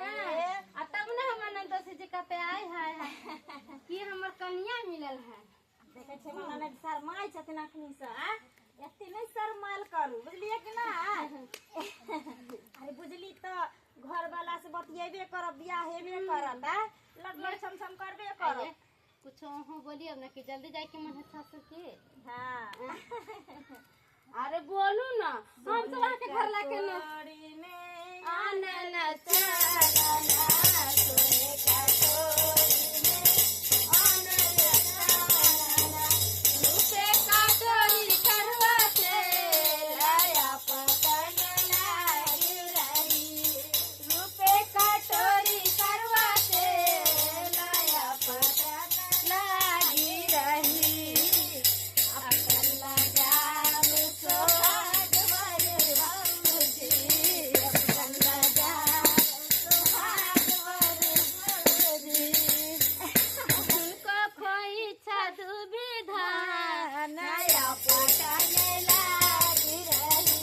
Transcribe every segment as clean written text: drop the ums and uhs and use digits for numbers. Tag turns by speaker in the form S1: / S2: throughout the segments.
S1: हाँ, आ तब ने हमर ननदोसी जी कहते आय हाय हाय की हमर कनिया मिलल है।
S2: देखै छियै हमर ननद शरमाइ छथिन अखनी से। आ एते नहि शरमायल करू, बुझलियै कि ना? अरे बुझली तऽ घर वाला से बतियेबे करब, बियाह हेबे करत, आ लग छम छम करबे करब।
S1: कुछ अहूँ बोलिए ना कि जल्दी जाए के मन है सासुर के।
S2: हाँ
S1: अरे बोलू ना, हम सब अहाँके घर लाके ना आनन चानना सोने का टोरी में आनन चानना रूपे काटोरी करवा से लाया पतन लागी रही, रूपे काटोरी करवा से लाया पतन लागी रही, अपन लगाम सोहाग वर भौजी, अपन लगाम सोहाग वर भौजी, हुनको खोइछा दुविधा नया पटन लागी रही,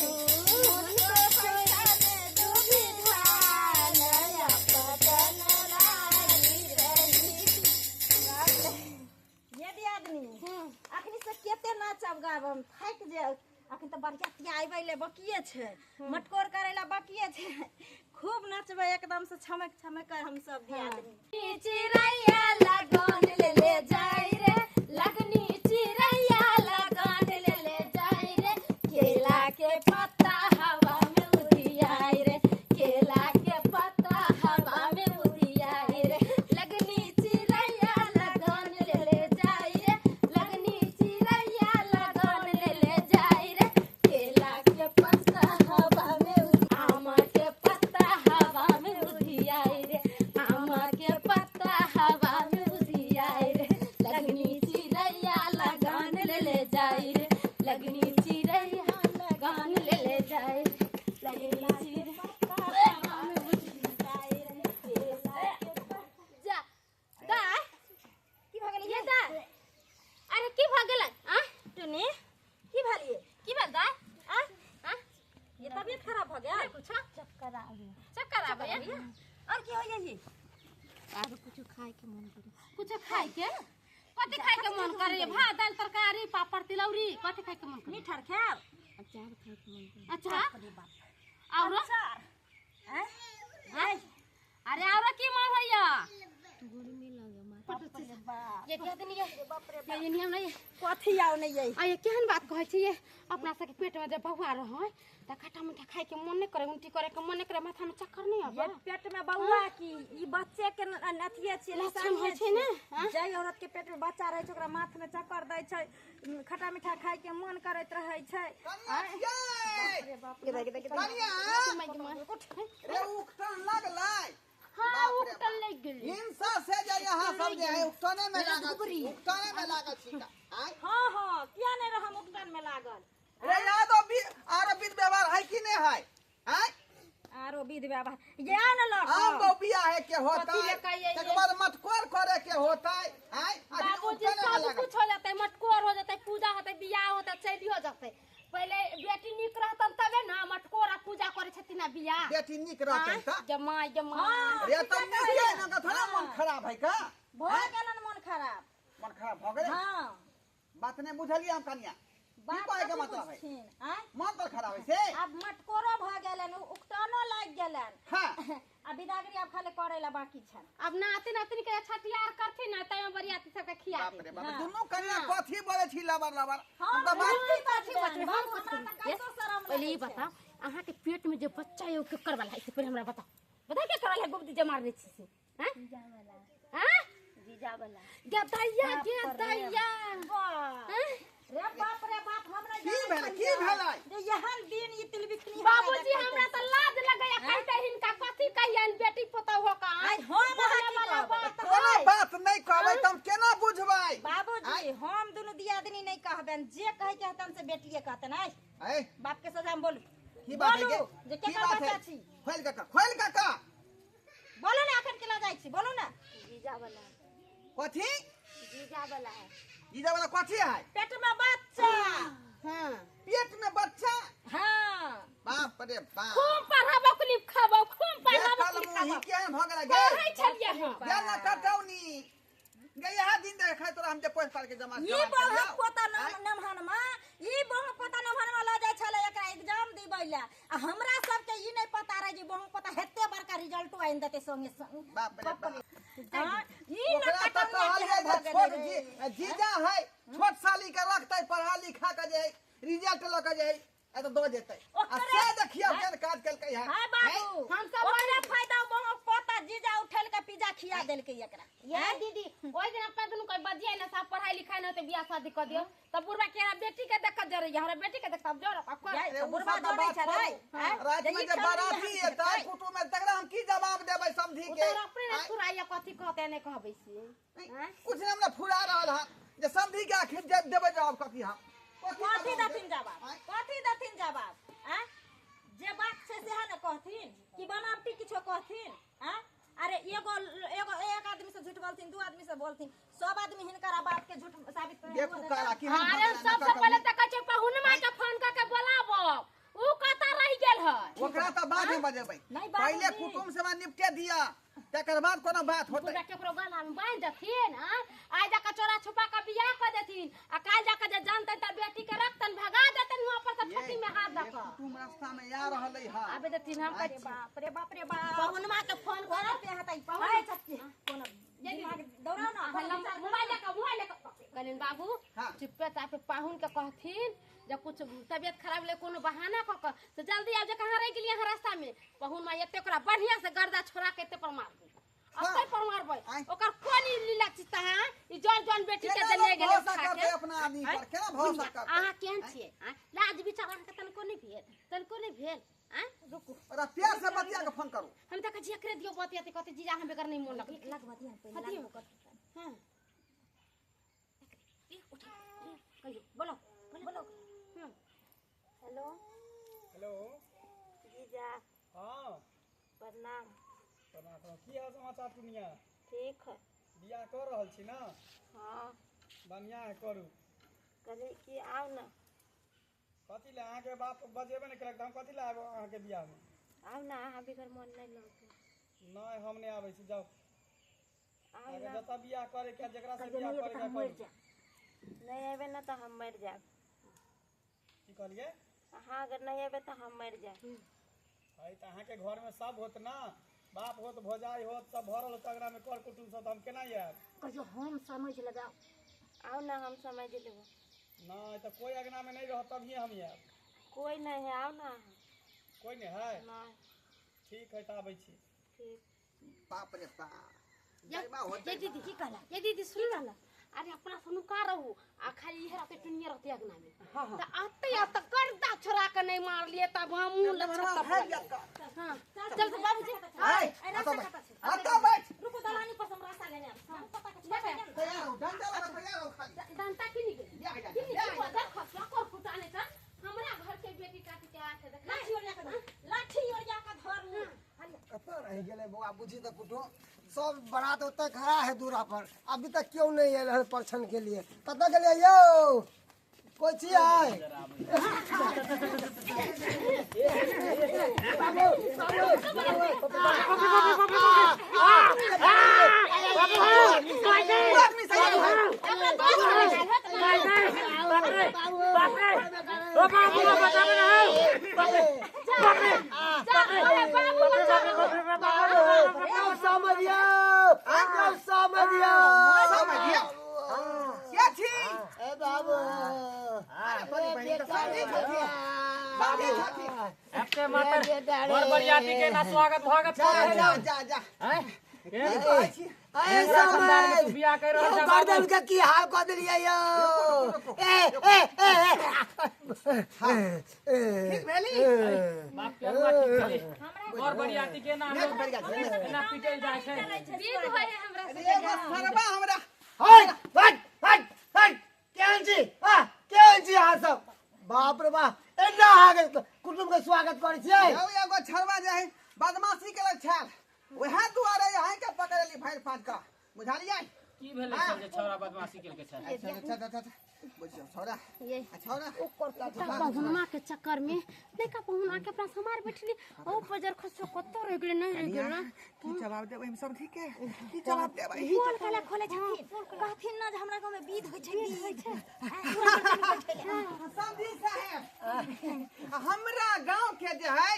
S1: हुनको खोइछा दुविधा नया पटन लागी रही।
S2: ये दियादनी अखनी से केते नाचब गाब, हम थाकि जायब। अखन तऽ बरियातिया आबै ले बाकिए छै, मटकोर करै ला बाकिए छै, खूब नचबै एकदम से छमक छमक कर हम सब दियादनी।
S1: चिड़ैया लगन ले ले जाय रे, लगनी चिड़ैया लगन ले ले जाय रे, केला के पत्ता हवा में उड़ियाय रे, केला के पत्ता हवा में उड़ियाय रे, लगनी चिड़ैया लगन ले ले जाय रे, लगनी चिड़ैया लगन ले ले जाय रे, केला के पत्ता हवा में उड़, आमा के पत्ता हवा में उड़ियाय रे, आमा के पत्ता हवा में उड़ियाय रे, लगनी चिड़ैया लगन ले ले जाय रे, लगनी चिड़ैया लगन ले ले जाय रे, लगनी चिड़ैया हवा में उड़ियाय रे, जा दाय
S2: की भऽ गेलै
S1: ये दाय, अरे की भऽ गेलै? आ
S2: टुनी की भेलियै?
S1: की भेल दाय?
S2: आ
S1: आ
S2: ये तबियत खराब भऽ गेल?
S1: कुछो
S2: चक्कर आबैया।
S1: चक्कर आबैया?
S2: और की होइया जी?
S1: आरो कुछो खाय के मन करे? कुछो खाय के? कथी खाय के मन करे? भात दाल तरकारी पापड़ तिलौरी कथी खाय के मन करे?
S2: मीठर खायब?
S1: अचार खाय के मन करे। अच्छा और
S2: अचार आँय?
S1: आँय? अरे और की मन होइया?
S2: बाप रे बाप।
S1: ये क्या दिन ये
S2: बाप रे
S1: ये नियम नहीं
S2: कथी आउ नहीं ये?
S1: आ ये केहन बात कहै छी ये? अपना सबके पेट में जब बौआ रहै त खट्टा मीठा खाय के मन नहीं करे, उल्टी करे के मन नहीं करे, माथा में चक्कर नहीं आवे।
S2: ये पेट में बौआ की ई बच्चे के अथिये छियै,
S1: लक्षण
S2: निशानी
S1: होइ छै ने, हाँ?
S2: जाहि औरत के पेट में बच्चा रहै छै ओकरा माथ में चक्कर दै छै, खट्टा मीठा खाय के मन करैत रहै छै।
S3: कनिया
S2: रे बाप रे,
S3: कनिया रे उकटन लगलै।
S1: हाँ उकटन लग गेलै।
S3: हिंसा से जे यहाँ सब जे है उकटने में लागल छी, उकटने में लागल छी का? आँय?
S2: हाँ हाँ किया नहीं रहम उकटन में लागल।
S3: रे यादव भी आरो विध व्यवहार है कि नहीं है? आँय?
S2: आरो विध व्यवहार ये आ न लग
S3: आम बहु बियाह है के होता
S1: कथी
S3: है,
S1: लेके आइए?
S3: तकर बाद मटकोर करे के होता है, आँय? अखन
S1: बाबूजी
S3: उकटने में
S1: सब
S3: लागल।
S1: कुछ हो जाते, मटकोर हो जाते, पूजा होते, बियाह होते, चैली हो जाते। पहले बेटी नीक रहतन तबे ना मटकोर आ पूजा करे छथिन ना बियाह।
S3: बेटी नीक रहतन त
S1: जमाई जमाई।
S3: रे त नीक है ना, थोड़ा मन खराब है का?
S2: भऽ गेलन मन खराब।
S3: मन खराब भऽ गेलै?
S2: हाँ
S3: बात नहीं बुझलियै हम कनिया। की
S2: बात
S3: कहै के
S2: कथी
S3: मतलब है?
S2: बुझथिन, आँय?
S3: मन तो खराब है से?
S2: आब मटकोरो भऽ गेलन, उकटनो लागि गेलन।
S3: हाँ
S2: आ विदागरी आब खाली करै ला बाकी छन।
S1: अब नाती नातिन के छठियार करथिन ना तै में बरियाती सबके खिया
S3: बाप
S1: दे।
S3: रे बाप, दुनू कनिया कथी बोले छी लबर लबर?
S2: हम
S3: हम तऽ बात
S2: कथी
S1: कथी
S2: बजबै?
S1: बजबै? हम
S2: बाबू,
S1: कथी
S2: हमरा तऽ
S1: बजबै?
S2: कैसो शरम
S1: पहले ई
S2: लगै छै।
S1: बताओ, अहाँ के पेट में जे बच्चा है ओ केकर वाला है? से पहले हमरा बताओ। बताओ केकर वाला है? गुप्त जे मारने छी से? हाँ? हाँ?
S2: जीजा वाला।
S1: गदैया गदैया।
S2: वाह।
S1: हाँ?
S2: रे बाप रे बाप, हमरा
S3: की
S2: जानै
S3: भेलै? की
S2: छलियै।
S3: भेलै?
S2: जे एहन दिन ई तिलबिखनी
S1: बाबूजी हमरा तऽ लाज लगैया कहते हिनका कथी कहियन बेटी पुतहु हो का?
S2: आइ हम अहाँ की
S1: बोले वाला
S2: कहबै?
S1: बात
S3: कोनो
S1: है।
S3: बात नहीं कहबै तऽ हम केना बुझबै?
S2: बाबूजी हम दुनू दियादनी नहीं कहबेन, जे कहै के हेतन से बेटिए कहतन। आइ
S3: आँय?
S2: बाप के सजा में बोलू।
S3: की बात है
S2: बोलू
S3: गे?
S2: जे
S3: की
S2: केकर
S3: बात
S2: बच्चा
S3: है?
S2: छी।
S3: खोलि कऽ कह, खोलि कऽ कह।
S2: बोलू ने अखन केला जाइ छी, बोलू ने।
S1: जीजा वाला।
S3: कथी?
S1: जीजा वाला है।
S3: जीजा वाला कथी है?
S2: पेट में बच्चा।
S1: हाँ
S3: पेट में बच्चा?
S2: हाँ
S3: बाप रे बाप।
S1: खूब पढ़ाबो क्लिप खाबो, खूब
S3: देखल मुही केहन भऽ गेलै गे
S1: पढ़ै छलियै हम
S3: गेल ना कटौनी गे यहाँ दिन देखै तोरा हम जे पैसा पाल के जमा
S2: ई बहु पोता नमहनमा ई बहु पोता नमहनमा ल जाइ छलै एकरा एग्जाम दिबै ला आ हमरा सबके ई नहि पता रहे जे बहु पोता हेते बड़का रिजल्टो आनि देतै संगे संग।
S3: बाप रे बाप।
S2: हाँ, ई न
S3: ओकरा तऽ
S2: कटौनिया
S3: कहलियै
S2: केहन
S3: जे
S2: भऽ गेलै
S3: छोट
S2: रे।
S3: जीजा है छोट साली के रखतै पढ़ा लिखा के जे रिजल्ट लऽ के जे है तऽ दऽ जेतै आ से देखियौ केहन काज केलकै है।
S2: हाय बाबू
S1: हम सब
S2: ओकरे फायदा बहु पोता जीजा उठेल के पिज्जा खिया देलकै एकरा।
S1: ये दीदी ओहि दिन अपना दुनू कोई बजियै ना साहब पढ़ाई लिखाई न होते बियाह शादी कर दियो त बुढ़वा के हमरा बेटी के देख जरे हमरा बेटी के देख तब जर कर।
S2: जाय,
S3: अरे उ
S2: बुढ़वा
S3: सब तऽ
S2: जरै
S3: बात
S2: छलै,
S3: छोड़ू।
S2: आँय?
S3: रातिमे
S2: जे ई
S3: जे
S2: ठंडी
S3: बाराती
S2: हम
S3: एतै
S2: खेबै।
S3: कुटुम में तकरा हम की जवाब देबै समधी के?
S1: उतर अपने ने फुराइया कथी कहते नहीं कहबै छी।
S3: कुछ ने हमरा फुरा रहल हन जे समधी के आखिर देबै जवाब कथी हम?
S2: कथी देथिन जवाब?
S3: आँय?
S2: कथी देथिन जवाब? आँय? जे बात छै सेहे ने कहथिन कि बनावटी किछो कहथिन? आँय? अरे एगो एगो एक आदमी से झूठ बोलथिन दू आदमी से बोलथिन सब आदमी हिनकर बात के झूठ साबित कर
S3: देखू काला की हम
S1: अरे सबसे पहले त कहै छै पहुनमा के फोन क के बोलाबो उ कतऽ रहि गेल है?
S3: ओकरा तऽ बाद में बजेबै
S2: नहीं बाबूजी।
S3: पहिले कुटुम से निपटे दिया तकर बाद कोनो बात होतै।
S1: बुढ़ा केकरो गला में बांधि देथिन आ आइ जाके चोरा छुपा के बियाह कर देथिन आ काल्हि जाके जे जानतन त बेटी के रखतन भगा देतन वहां पर से छाती में हाथ
S3: ये
S1: दऽ कऽ
S3: कुटुम रास्ता में आ रहलै हन।
S1: आबे देथिन हम कहै छी।
S2: बाप रे बाप रे बाप
S1: पहुनमा के फोन
S2: कोना
S1: करब
S2: पे हतै पहुन चच्ची कोना
S1: ये
S2: दिमाग दौड़ाओ ना
S1: अहाँ मोबाइल लऽ कऽ मोबाइल लऽ कऽ कहलियनि बाबू
S3: हाँ।
S1: चुप्पे चापे पाहुन के कहथिन जब कुछ तबियत खराब ले कोनो बहाना कऽ कऽ से जल्दी आब जे कहाँ रहि गेलियै अहाँ रास्ता में पहुन माँ एते ओकरा बढ़िया से गर्दा छोड़ा के एते पर मारबै एते पर मारबै
S3: आँय।
S1: ओकर कोन ई लीला चित्ता है ई जौन जौन बेटी के
S3: केना
S1: देने
S3: लोक
S1: गेलै
S3: भरोसा
S1: उठा के।
S3: करतै अपना आदमी पर? केना भरोसा करतै?
S1: अहाँ केहन छियै? आँय? लाज विचार अहाँके तनिको नहि भेल तनिको नहि भेल? आँय?
S2: रुकू
S3: ओकरा प्यार से बतिया के फोन करू।
S1: हम तऽ कहै छी एकरे दियौ बतियाते कहतै जीजा हम बेगर नहि मोन लगै।
S2: लग बतिया पहिले
S1: हँ, दियौ।
S2: लग कथी।
S1: हँ कहियौ
S2: बोलो बोलो।
S1: हँ
S2: हेलो
S4: हेलो
S2: जीजा
S4: हाँ
S2: प्रणाम।
S4: प्रणाम प्रणाम। की हाल समाचार टुनिया?
S2: ठीक है।
S4: बियाह कऽ रहल छी ना?
S2: हाँ
S4: बढ़िआँ है करू।
S2: कहली कि आउ ना।
S4: कथी लए अहाँके बाप बजेबे नहि केलक तऽ हम कथी लए आयब अहाँके बियाहमे?
S2: आउ ना अहाँ बेगर मन नहि लगतै।
S4: नहि हम नहि आबै छी जाउ।
S2: आउ
S4: अहाँके
S2: ना।
S4: जतऽ बियाह करैके है जकरा से
S2: कहलियै
S4: बियाह
S2: नहि एबै
S4: करैके
S2: तऽ
S4: है
S2: हम मरि
S4: करू।
S2: जायब। नहि एबै ना तऽ हम मरि जायब।
S4: की कहलियै?
S2: अहाँ अगर नहि एबै तऽ हम मरि जायब।
S4: है तऽ अहाँके घरमे सब होत ना बाप होत भौजाइ होत सब भरल होत अगरामे कर कुटुम सब तऽ हम केना आयब?
S2: कहियो हम समझ लेबै। आउ ना हम समझ लेबै।
S4: नहि तऽ कोइ अगनामे नहि रहत तभिए हम आयब।
S2: कोइ नहि है आउ ना अहाँ।
S4: कोइ नहि है?
S2: नहि।
S4: ठीक है तऽ आबै छी।
S2: ठीक।
S3: बाप रे बाप। जयमा होतै।
S1: ये दीदी की कहला? ये दीदी सुन ना अरे अपना से नुका रहू आ खाली इहे रहते टुनिया रहते अगना में त आते आते गर्दा छोड़ा के नहीं मारलिए तब हम मुंह
S3: नमहरमा
S1: लछक
S3: भए गेल तऽ।
S1: हां चल तो बाबूजी।
S3: आय, अतऽ बैठ। अतऽ बैठ।
S2: रुकू दलानी पर से हम रास्ता लेने आब। हम पता के छोड़ देब।
S3: तैयार हो, डंडा लगा तैयार हो खाली।
S1: दंता की नहीं गेल
S3: बियाह जा,
S1: की नहीं
S3: बियाह
S1: गेल
S3: जा।
S1: देख चक्कर फुटाने छ हमरा घर के बेटी काटी के आके देख
S2: लाठी ओरिया के धरू। लाठी ओरिया के धरू।
S5: कतऽ रहि गेलै बौआ बुझी तऽ कुटुम सब बारात ओतऽ खड़ा है दूरा पर अभी तक क्यों नहीं आयल हन परछन के लिए? कतऽ गेलियै यौ? कोइ छियै?
S3: उ आदमी सही है।
S5: समझियौ समझियौ
S3: समझियौ। के छी?
S5: ए बाबू
S3: अरे बड़ी बहिन तऽ समधी छथिन। समधी छथिन।
S6: एते मातर बर बरियाती के ना स्वागत भगत
S3: जा जा जा जा। की कहै छी?
S5: ए समय
S6: बियाह कर रहल
S5: यौ गर्दन के की हाल कऽ देलियै यौ? ए ए ए
S3: ठीक भेली?
S6: बाप के अगुआ ठीक भेली बर बरियाती के ना
S3: नेक बढ़ गेल छै, नेक।
S6: ना पीटल जाय छै
S1: विध होय है हमरा
S3: अरे एगो सरबा हमरा
S5: हट हट हट हट केहन छी? आ केहन छी अहाँ सब? बाप रे बाप एना अहाँके कुटुम्ब के स्वागत करै छियै?
S3: यौ एगो छरवा जे है बदमाशी केलक छल वएह दुआरे अहाँके पकड़ली भरि फाँक कऽ बुझलियै?
S6: की भेलै सब जे छौड़ा बदमाशी केलकै छै?
S3: अच्छा अच्छा अच्छा अच्छा। बुझियौ छौड़ा
S1: ये
S3: आ छौड़ा
S1: ओकर पहुनमा के चक्कर में नहीं का पहुना के अपना समार बैठली ओ बजर खसो कत रह गेलै नहीं रह गेल ना।
S3: की जवाब देबै हम सब ठीक है की जवाब देबै?
S2: पोल काला खोले छथिन, कहथिन ना जे हमरा गाँव में विध होइ छै, विध होइ छै।
S3: समधी साहेब, हमरा गांव के जे है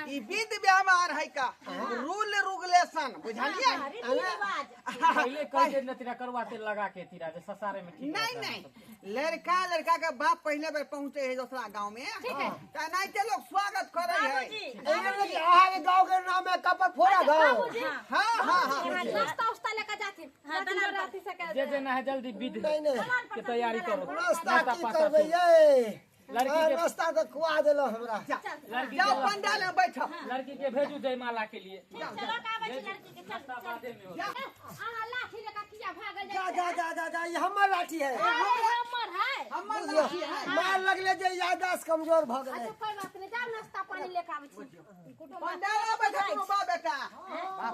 S3: ई विध व्यवहार है का रूल रेगुलेशन, बुझलियै?
S2: रीति रिवाज।
S6: पहिले कह दे न तीरा करुआ तेल लगा के तीरा जे ससारे में ठीक
S3: नहीं
S6: रहता।
S3: नहीं, लड़का लड़का के बाप पहले बेर पहुंचे है दूसरा गांव में त एनाहिते लोग स्वागत करे है।
S5: अहाँके गाँव के नाम है कपर फोड़ा गाँव।
S3: हाँ हाँ हाँ।
S1: नाश्ता उस्ता लेकर जाथिन।
S2: हाँ, दलान पर।
S6: जे जे ना है जल्दी विध
S5: नहीं नहीं
S6: के तैयारी करो।
S5: नाश्ता की
S6: पाता
S5: करबै
S6: सब।
S5: ये?
S6: लड़की के
S5: नाश्ता तऽ खुआ देलहुँ हमरा।
S6: लड़की
S3: जाओ
S6: के
S3: पंडाल में बैठो।
S6: लड़की के भेजू जयमाला के लिए।
S2: चलो का आबै छी लड़की के, चल
S6: नाश्ता
S2: चल।
S6: बादे में होता।
S1: अहाँ लाठी लेकर किया भागल
S5: जा
S1: जाइ?
S5: जा जा जा जा, ई हमर लाठी है।
S1: अरे हमर है।
S3: हमर
S5: बुझियौ,
S3: लाठी है।
S5: मार लगले जे याददाश्त कमजोर भऽ गेलै।
S1: अच्छा कोई बात नहीं, जा नाश्ता पानी लेकर आबै छी।
S3: पंडाल में बैठो तुम बाप बेटा।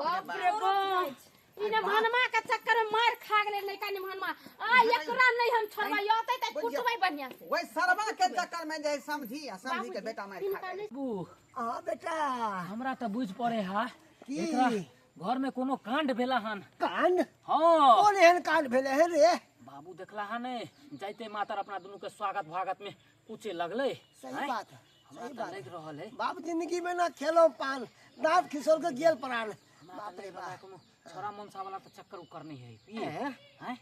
S1: बाप रे बाप, ई निमहनमा के चक्कर में मार खा गेलै लड़का निमहनमा। आ एकरा नहीं हम छोड़बै, औतै त कुटबै बढ़िया से।
S3: वही सरवा के चक्कर में जे समझी आ समझी के बेटा मार खा
S1: हिनका
S3: गेलै।
S1: नहीं
S6: बाबू
S5: हाँ बेटा।
S6: हमरा तऽ बुझ पड़े हा
S5: की?
S6: एकरा घर में कोनो कांड भेला हन।
S5: कांड?
S6: हाँ।
S5: कोन एहन कांड भेलै हन रे?
S6: बाबू देखला हन जाइते मातर अपना दुनू के स्वागत भागत में कुचे लगले।
S5: सही
S6: हैं?
S5: बात है,
S6: हमरा
S5: सही
S6: तऽ
S5: बात।
S6: लग रहल है
S5: बाप जिंदगी में ना खेलो पान, दांत खिसोल के गेल प्राण।
S6: हमरा
S5: बाप
S6: तऽ
S5: रे
S6: लग रहल है
S5: बाप।
S6: कोनो छोरा मनसा वाला तऽ चक्कर उकर नहीं है ई।
S5: हैं?
S6: हैं?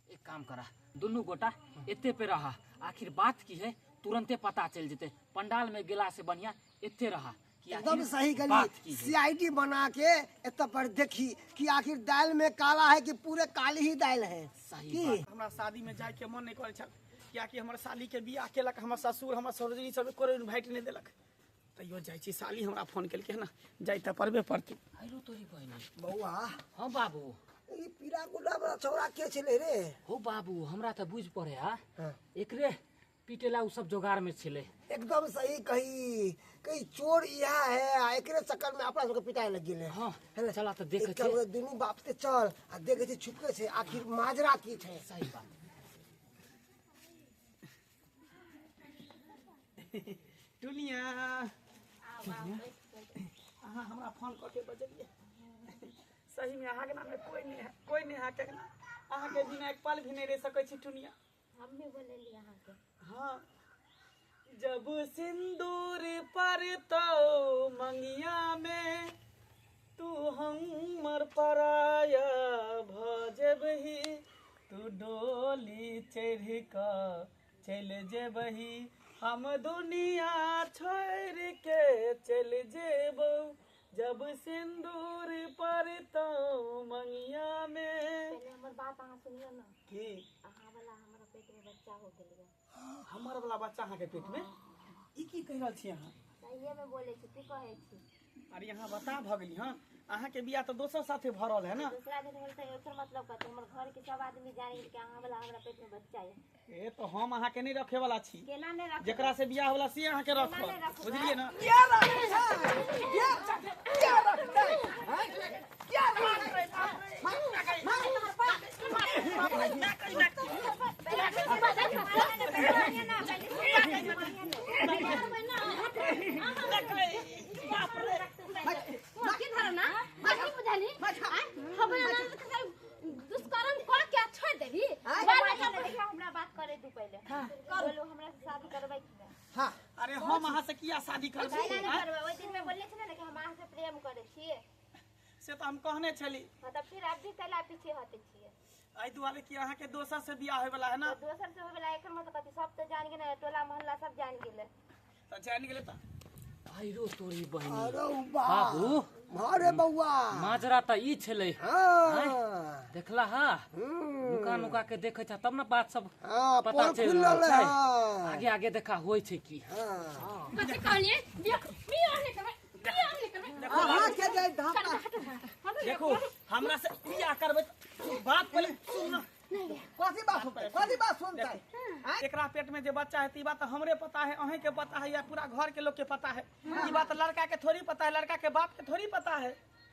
S6: एक काम करा दुनू गोटा एते पे रहा, आखिर बात की है तुरंते पता चल जेते। पंडाल में गेला से बढ़िया एते रहा कि
S5: एकदम
S6: आखिर
S5: सही
S6: बात
S5: गली
S6: की है।
S5: सीआईडी बना के एत पर देखी कि आखिर दाल में काला है कि पूरे काली ही दाल है।
S6: सही
S5: की
S6: बात।
S4: हमरा शादी में जाय के मन नहीं करे छल, कियाकि हमर साली के बियाह केलक हमर ससुर हमर सरोजनी सब एको इन्वाइट नहीं देलक। तैयो जाइ छी, साली हमरा फोन केलकै ना, जाइ तऽ पड़बे पड़तै।
S6: हेलो तोरी बहिनी।
S5: बौआ।
S6: हाँ बाबू।
S5: ई पीरा गुड्डा वाला छौड़ा के छलै रे?
S6: हो बाबू हमरा तऽ बुझ पड़े हा
S5: हाँ।
S6: एकरे पीटेला उ सब जोगार में छलै।
S5: एकदम सही कही, कही चोर इहा है आ एकरे चक्कर में अपना सबके पिटाए लग गेलै।
S6: हाँ,
S5: है ना?
S6: चला तऽ देखै
S5: एक काम
S6: छी।
S5: कर, दुनू बाप से चल आ देखै छी छुपके छै आखिर माजरा की छै।
S6: सही बात।
S4: टुलिया अहाँ हमरा फोन कऽ के बजलियै। सही में अहाँके नाम में कोई नहीं है, कोई नहीं है के नाम। अहाँके बिना एक पल भी नहीं रह सकै छी टुनिया।
S1: हम भी बोलेली अहाँके।
S4: हाँ, जब सिंदूर पर तो मंगिया में तू हमर पराया भ जेबही, तू डोली चढ़ कऽ चलि जेबही, हम दुनिया छोड़ के चलि जेबौ, जब सिंदूर पर तो मंगिया में।
S1: पहले हमर बात अहाँ सुनियो ना।
S4: की?
S1: अहाँ वाला हमरा पेट में बच्चा हो गेल।
S4: हमर वाला बच्चा अहाँके पेट में? ई की कहि रहल छी अहाँ?
S1: सहिए में बोले छी, की कहै छी?
S4: अरे यहाँ बता भऽ गेली हँ, अहाँके बियाह तऽ दोसर साथे भऽ रहल है ना।
S1: दूसरा दिन होल तऽ एकर मतलब कथी? हमर घर के सब आदमी जान गेल कि अहाँ वाला हमरा पेट में बच्चा है।
S4: ए तो हम अहाँके नहीं रखे वाला छी।
S1: केना नहीं रखबै?
S4: जेकरा से बियाह होला से अहाँके
S1: केना
S4: रखत,
S1: नहि रखबै?
S4: बुझलियै ना?
S3: क्या रखतै? क्या रखतै? हैं? क्या रखतै? मार, मार।
S1: दुष्कर्म कऽ के छोड़ देबी?
S2: हमरा बात करे तू पहिले। बोलो हमरा से शादी करबै कि नहि?
S3: हाँ।
S4: अरे हम अहाँ से किया शादी करबै?
S2: काहे नहि करबै? ओहि दिन में बोलले छलै ने कि हम अहाँ से प्रेम करै छियै।
S4: से तऽ हम कहने छली।
S2: हाँ तऽ फिर अब भी कैला पीछे हटै छियै?
S4: एहि दुआरे कि अहाँके दोसर से बियाह होय वाला है ना।
S2: तऽ दोसर से होय वाला एकर मतलब कथी? सब तऽ जान गेलै, टोला मोहल्ला सब जान गेलै।
S4: तऽ जान गेलै तऽ
S6: आइरो तोरी बहिनी।
S5: अरे बा।
S6: बाबू।
S5: अरे बौआ।
S6: माजरा तऽ ई छलै।
S5: हाँ।
S6: देखला हा नुका नुका के देखै छ तब ना बात सब
S5: हाँ,
S6: पता
S5: पोल
S6: चलि
S5: खुलल
S6: रहल छै।
S5: है।
S6: आगे आगे देखा होइ छै की।
S5: हाँ।
S1: कथी कहलियै? देख, बियाह नहि करबै, बियाह नहि करबै।
S3: अहाँ के जे धमका।
S4: देखो हमरा से बियाह करबै तऽ बात पहिले सुन ना।
S3: कथी बात सुनतै? कथी बात सुनतै?
S4: एकरा पेट में जे बच्चा है ई बात हमरे पता है, अहीं के पता है या पूरा घर के लोग के पता है। ई बात लड़का के थोड़ी पता है, लड़का के बाप के थोड़ी पता है।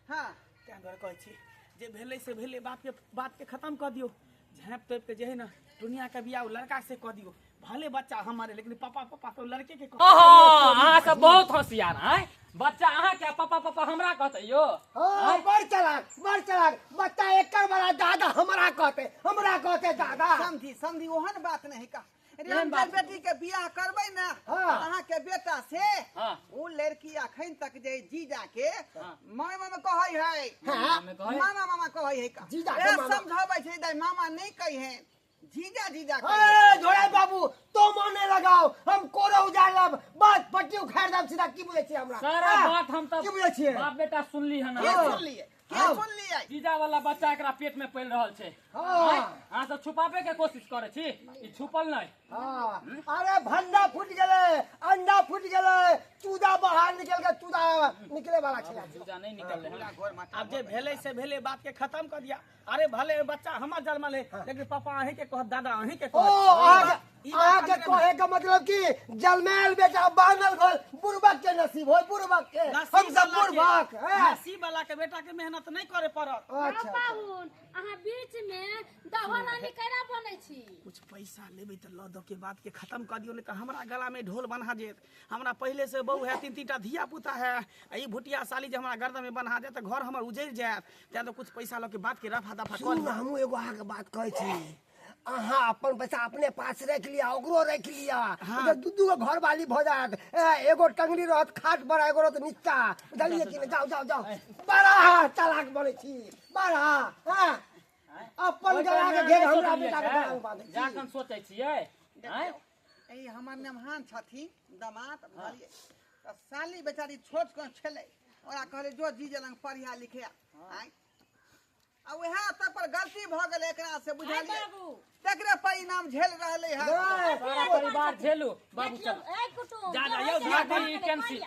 S3: हाँ।
S4: तें दुआरे कहै छी जे भेलै से भेलै, बाप के बात के खत्म कऽ दियौ। झाँप तोप के जे है ना दुनिया के बियाह लड़का से कह दियो, भले बच्चा हमारे लेकिन पापा पापा तो लड़के के।
S6: ओहो अहाँ सब बहुत होशियार हैं, बच्चा अहाँ के पापा पापा हमरा कहते यो।
S5: हां बड़ चलाक बड़ चलाक, बच्चा एकर बड़ा दादा हमरा कहते, हमरा कहते दादा।
S3: समझी समझी ओहन बात नहीं का रे, बेटी के बियाह करबै ना अहाँ के बेटा से, उ लड़की अखन तक जे जीजा के मामा मामा कहै है, मामा मामा कहै है का
S5: जीजा के मामा
S3: समझाबै छै, दाइ मामा नहीं कहै है, जीजा जीजा कहै।
S5: ए झोड़ा बाबू तो माने लगाओ, हम कोरो उजालब बात पट्टी उखाड़ देब सीधा। की बुझै छी हमरा
S6: सारा बात? हम त
S5: की बुझै छियै
S6: बाप बेटा सुनली हन,
S3: के सुनलियै, के सुनलियै?
S6: जीजा वाला बच्चा एकरा पेट में पल रहल छै। हां अहाँ सब छुपाबे के कोशिश करै छी, ई छुपल नहीं।
S5: हां अरे भंडा फूट गेलै, अंडा फूट गेलै, चूदा बाहर निकल के चूदा निकले वाला छलै,
S6: चूदा नहीं निकलले।
S4: अब जे भेलै से भेलै, बात के खत्म कर दिया। अरे भले बच्चा हमर जन्मल है लेकिन पापा अहीं के कहत, दादा अहीं के कहत।
S5: ओ अहाँ के कहे के मतलब कि जन्मेल बेटा बानल घर बुड़बक के नसीब होय, बुड़बक के, हम सब बुड़बक।
S4: नसीब वाला के बेटा के मेहनत नहीं करे पड़त।
S5: अच्छा
S1: पाहुन अहाँ बीच में दवा रानी केना बनै छी?
S4: कुछ पैसा लेबै त ल द के बात के खत्म कर दियो, नहीं त हमरा गला में ढोल बन्हा जेत। हमरा पहले से बहू है, तीन तीन टा धिया पुता है, ई भुटिया साली जे हमरा गर्दन में बन्हा जाए त घर हमर उजड़ जायत। तें तो कुछ पैसा ल के बात के रफा दफा कर।
S5: हमहूँ एगो अहाँके बात कहै छी, अहाँ अपन पैसा अपने पास रख लिया, ओकरो रख लिया, दू दू गो घर वाली भऽ जायत, एगो टंगरी रहत खाट पर, एगो रहत नीचा। बुझलियै कि नहि? जाउ जाउ जाउ, बड़ा चालाक बनै छी, बड़ा। हाँ अपन गला के घेर हमरा बेटा के गला में बांधै छी।
S6: जाकन सोचै छियै
S3: ई हमर मेहमान छथिन दामाद, बुझलियै? तऽ साली बेचारी छोट कऽ छलै, ओकरा कहलै जो जीजे लग पढ़िया लिखिया, आ वएह तक पर गलती भऽ गेलै एकरा से, बुझलियै? तकरे परिणाम झेल रहलै है
S6: सारा परिवार। झेलू बाबू, चल
S4: जा जा यौ,
S6: शादी कैंसिल,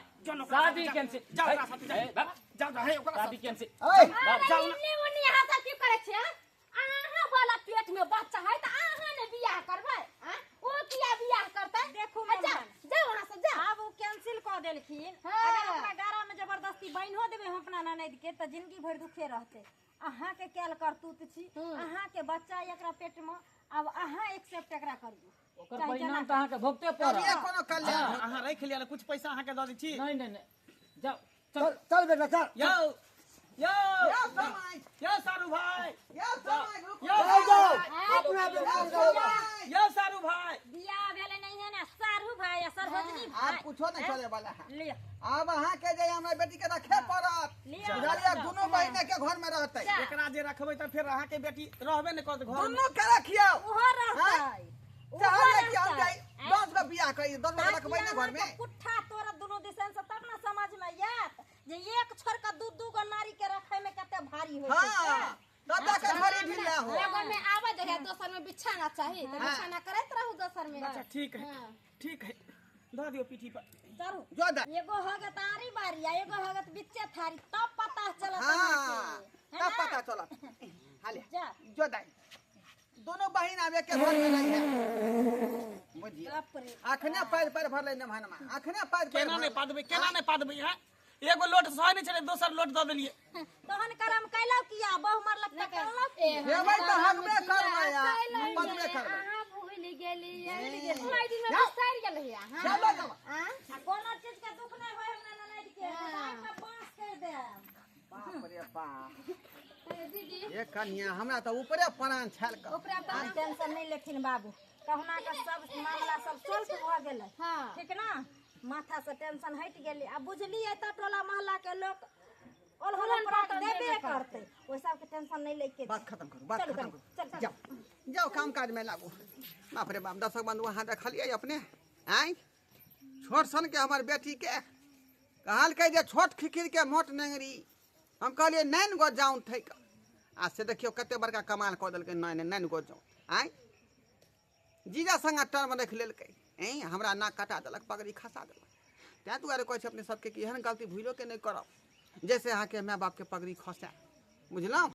S6: शादी कैंसिल,
S4: जाओ ओकरा साथे, जाओ जाओ हे ओकरा
S6: शादी कैंसिल।
S1: जाओ इन्ने ओन्ने अहाँ सब की करै छियै? अहाँ वाला पेट में बच्चा है त अहाँ ने बियाह करबै, ओ किया बियाह करतै?
S2: देखू
S1: जाओ वहां से जाओ।
S2: आब ओ कैंसिल कऽ देलखिन, अगर ओकरा गारा में जबरदस्ती बान्हिओ देबै हम अपना ननैद के त जिंदगी भरि दुखे रहतै। अहाँ के कैल करतूत छी, अहाँ के बच्चा एकरा पेट में, अब अहाँ एक्सेप्ट एकरा करियौ,
S6: ओकर परिणाम त अहाँ के भोगते पड़त।
S3: कोनो कल्याण
S4: अहाँ रख लिया, कुछ पैसा अहाँ के दऽ दै छी।
S6: नहीं नहीं नहीं, जाओ
S5: चल चल बेटा चल।
S4: यौ यौ
S3: यौ समय,
S4: यौ सारू भाई,
S3: यौ समय,
S4: यौ
S5: जाओ अपना बेटा जाओ।
S4: यौ सारू भाई,
S2: बियाह भेलै नहीं है ना सारू भाई आ सरहोजनी भाई,
S3: आब कुछो नहीं चले वाला है।
S2: लिअ
S3: अब अहाँ के जे हमरा बेटी के रखे पड़त, बुझलियै? दुनू बहिने के घर में रहतै।
S4: एकरा जे रखबै त फेर अहाँ के बेटी रहबे ने करत घर में।
S3: दुनू के रखियौ,
S2: ओहो रहतै,
S3: चाहले कि हम जाई 10 गो बियाह करी, 10 गो रखबै ने घर में।
S2: पुट्ठा तोरा दुनू दिसन से तब ना समझ में आयत जे एक छोड़ के दू दू गो नारी के रखे में कते भारी होय छै।
S3: हां दादा के घरे ढीला हो,
S1: एगो में आवे दे, दोसर में बिछाना चाही त बिछाना करैत रहू दोसर में।
S4: अच्छा ठीक है ठीक है, दऽ दियौ पीठी पर।
S2: चलू
S3: जो दा
S2: एगो हो गए तारी बारी आ एगो हो गए बिच्चे थारी, तब पता चलत।
S3: हां तब पता चलत। हाले
S2: जा
S3: जो दाई, दोनों बहिन आबे के घर में रही है, बुझिए? अखने पैर पैर भरलै नमहनमा, अखने पैर पैर
S4: केना नहि पादबै, केना नहि पादबै? है एगो लोट सहे नहीं छलै, दोसर लोट दऽ देलियै।
S2: तहन करम कैलौ किया? बहु मरलक त कैलौ की?
S3: हेबै त हगबे करबै आ पदबे करबै।
S1: अहाँ भूल गेलियै, ओहि दिन में बिसरि गेलियै अहाँ।
S3: चलो जाओ।
S2: आ कोनो चीज के दुख नहीं होय हमरा ननैद के, के बांस कर देब।
S3: बाप रे बाप
S1: दीदी
S3: ए कन्या, हमरा त ऊपरे प्राण छल क।
S1: ओकरा
S2: आब टेंशन नहीं लेथिन बाबू, कहुना के सब मामला सब सॉल्व भऽ गेलै।
S1: हां
S2: ठीक ना? माथा से टेंशन हटि गेलै। आ बुझलियै त टोला मोहल्ला के लोक ओलहन परात देबे करतै, ओहि सबके टेंशन नहीं लैके।
S3: बात खत्म करू, बात खत्म करू, जाओ जाओ काम काज में लागू। बाप रे बाप दर्शक बंधु अहाँ देखलियै अपने आँय छोट सन के हमर बेटी के कहलकै जे छोट खिखिर के मोट नेंगरी, हम कहलियै 9 गो जाउन थैक, आ से देखियौ कते बड़का कमाल कऽ देलकै, 9 गो जाउन। आँय जीजा संगे टर्म रखि लेलकै, ऐं हमरा नाक कटा देलक, पगड़ी खसा देलक। तैँ दुआरे कहै छी अपने सबके कि एहन गलती भूलो के नहि करब जैसे अहाँके माय बापके पगड़ी खसै, बुझलहुँ?